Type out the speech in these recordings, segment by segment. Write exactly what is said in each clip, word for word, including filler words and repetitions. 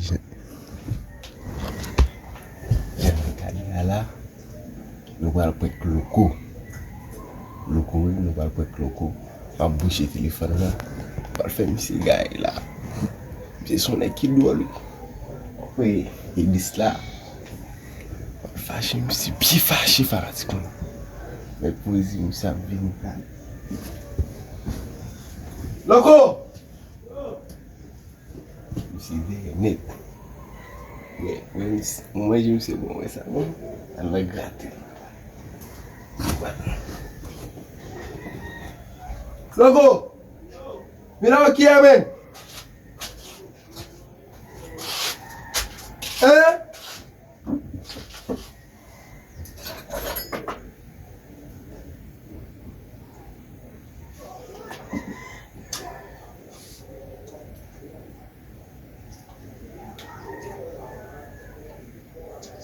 Jan nou gade a la, nou pral prank Loko. Loko, wi, nou pral prank Loko. M ap bouche telefòn nan. M pral fè misye gaye la. Misye se yon nèg ki dwòl, wi. Wi, elis la. M pral fache misye, byen fache fanatik mwen. Men poze misye ap vini. Loko! Misye dèyè nèt. Men, men, mwen, mwen, je misye bon, wè sa bon. Al nan grate. Loko! Vin la, ok, men. Hein?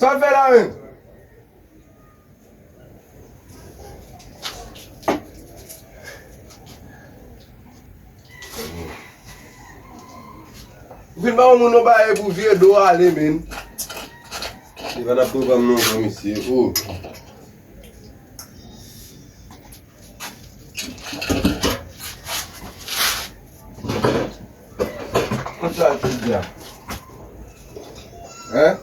Sa w fè la menm? Ou fin ba yon moun yon bagay pou vire do ale, men. Se pa nan pwogram non, non, mesye. Oh. Konsa, jodi a. Hein?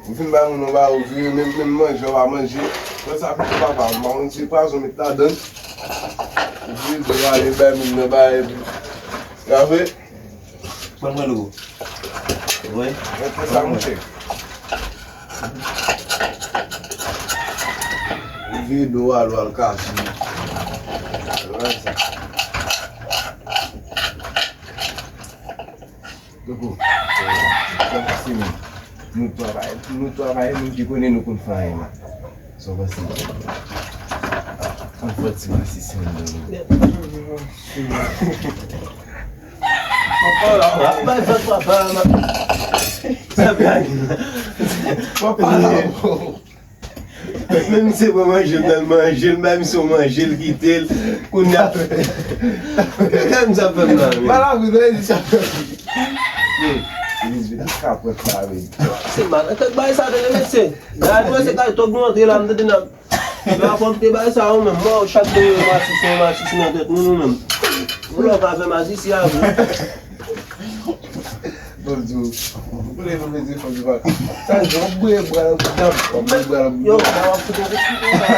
Ou fin bay moun nan ba ou vire, menm, menm manje, w pa manje. Mwen sa pito papa, m pa konn si pwazon met ladan. Ou vire, vire ale bay moun nan bay. Sa vre? Pran mwen lou. Wi. Mwen fè sa, monchè. Ou vire do a, lou al kache. Wè sa. Donk, sa pase menm. Nou travay, nou travay, moun ki konnen nou konn fè anyen la. Sa w panse? An fè ti masisi anndan nou. Papa la. Bay fè papa la. Sa blag. Papa la. Menm se pou manje l, nan manje l, menm si w manje l, kite l. Kounye a. Gade sa fè m la, men. Ba la, wi, men, sa fè m. Ye, Elis vin ak kapòt la, men. Se mal, kèk bagay sa, tande, mesye. Gade, mwen, se kay tok nou antre la, m tande nan. Nan fòm te bagay sa, ou menm, mò, chak de mwa, si se yon masisi nan tèt nou, nou menm. Ou lòk avè masisi a, vre. Bon, di w, ou konnen nou mete fòk yo pa. Sa di, w ap bwè bwa nan bouda m, w ap bwè bwa nan bouda m. Yo, w ap fout yon kout pito sa.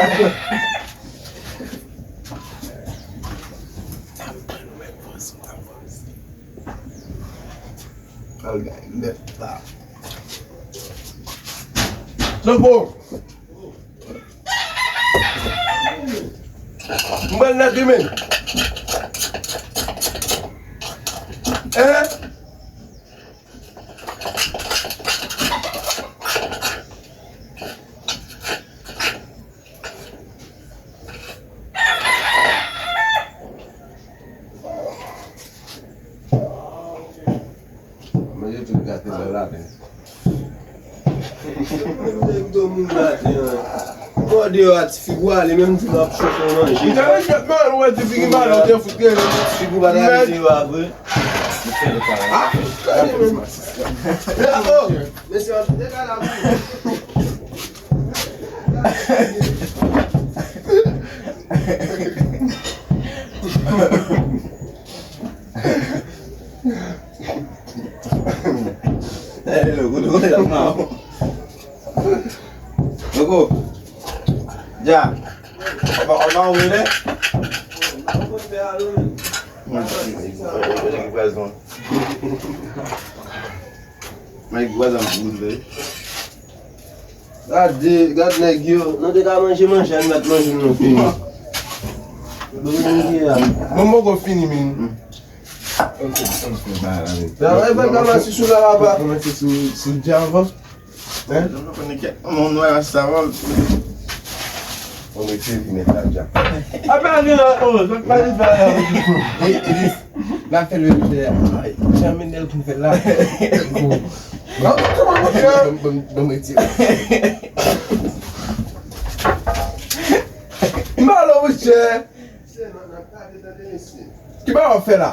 Al gay nèt la. Loko! M pral nan demen. Hein? Manje tout gate nan lamen. Nèg do moun maten an. Mò deyò a ti figi w ale, menm di l ap chauffe manje. Ou te regrèt mal, ou wè ti figi mal, ou te fout rele. Ti figi w pa t ale deyò a vre. Ah, bravo! Mesye, w ap dekale la. Loko, loko, loko. Dja. Apa, apa ou rele? Mwen ki pwazon. Mwen ki pwazon pou ou, vre. Gade, gade nèg yo. Nou te ka manje, manje, ann mèt manje nou fini. Bon, mwen poko fini, men. Travay fè kama si sou la, papa. Kòmanse sou, sou dja avan. Hein? Mon nou a sa va. On mete li met la dja. Apa gen la, oh, sa pa li fè la. Hey, Elis, la fè le fè. Ay, janmen nèl pou fè la. Bon, bon, bon, bon, bon, bon, bon. Malo, monchè. Ki ba w fè la?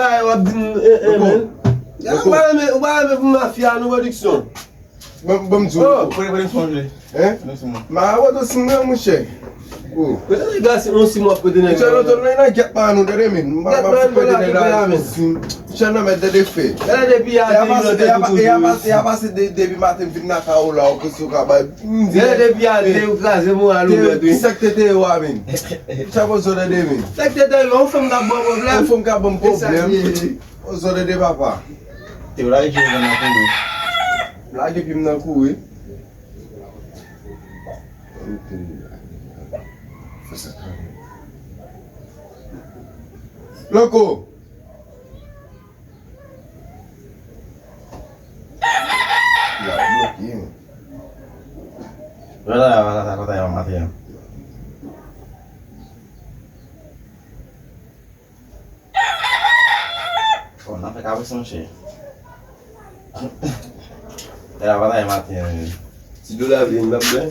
bagay w ap di m, eh, eh, men. Ou pa renmen, ou pa renmen pou mafya nou pwodiksyon. Bon, bon, m di w. Oh. Pwodiksyon vle. Hein? Pwodiksyon. Ma, pwodiksyon, mwen, monchè. Oh. Kote nèg la, se yon sim w ap kote nèg la. Monchè, nou, nou, nan gèt pa nou, tande, men. M pa, m pa kote nèg la, men. Monchè, nan mèt de fè. Gade depi a de, e a pase, e a pase de, depi maten, m vin nan kay ou la, ou kote ou ka bay. Gade depi a de, ou kraze moral ou nèt, wi. Sa k te te yo a, men. Sa poze w tande, men. Sa k te te yo, yon fanm k ap ban pwoblèm. Yon fanm k ap ban pwoblèm. Poze w tande, papa. Te w lage pye w nan kouri. Lage pye m nan kouri. Loko. L ap bloke m. Wè la, wè la, sa konsa yon maten an. Bon, n ap fè kabrit, monchè. Lè la batay maten an, wi. Ti dlo lapli, m ap bwè.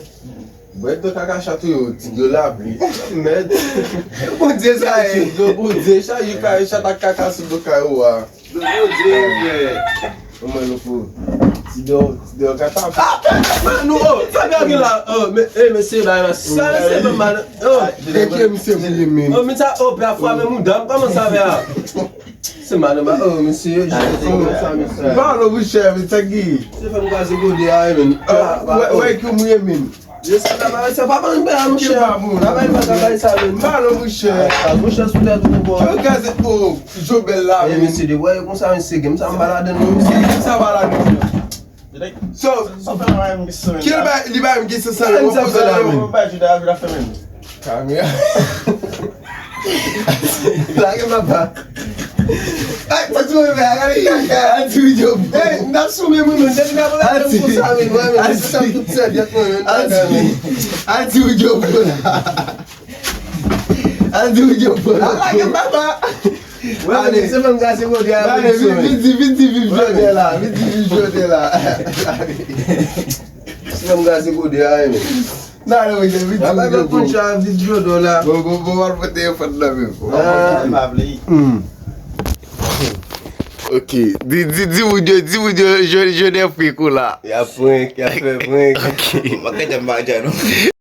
Bwè dlo kaka chat ou yo, ti dlo lapli. Mèd. Bondye sa ye. Ti dlo Bondye, chaje kay, chat ak kaka sou do kay ou a. Dlo Bondye, frè. Mwen, loko. Ti dlo, ti dlo kaka. Ah, fè nou, oh, sa gade la, oh, men, eh, mesye, la, la, sa, se pa mal, oh. Eke misye vle men. Oh, men sa, oh, pè a fwa, men mouda, kòman sa fè a? Se madanm, oh, mesye, je te konn sa, mesye. Pale, monchè, men sa ki. Se fè m kraze gode a, men. Wè, wè, ki mouye, men. Je sa, la, sa pa ban bagay, monchè. Ki pa bon. La, bay, pa bay sa, men. Pale, monchè. Sa, monchè, sou tèt ou, bon. Yo kraze, oh, Jobèl la, men. Mesye, de, wè, konsa, mesye, gen sa, m pa ladan, non, mesye. Gen sa, pa ladan. So, so fè mwen menm ki sou men. Ki li ba, li ba menm ki sou men. Sa fè la menm. Ba Juda, Juda fè menm. Kamera. Lage m apa. Ay, pa ti mwen, gade kaka. Ati, wi, yo. Ey, n ap sou men, mwen, depi n ap lage m konsa, men, mwen, men, se sa tout sèvyèt mwen, men. Ati, wi, yo. Ati, wi, yo. Lage m apa. Ale, se fanm sa se kote a. Ale, vin, vin di, vin di viv jodi la, vin di viv jodi la. Se fanm sa se kote a, men. Nan, ale, vin di viv jodi la. Bon, bon, bon, al pote yon fòt nan men. Ah. M pa vle. Hmm. Ok, di, di, di moun yo, di moun yo, je, je ne fais que la. Y ap prank, y ap fè prank. Ok. Mwen pa ka djam pa djam non.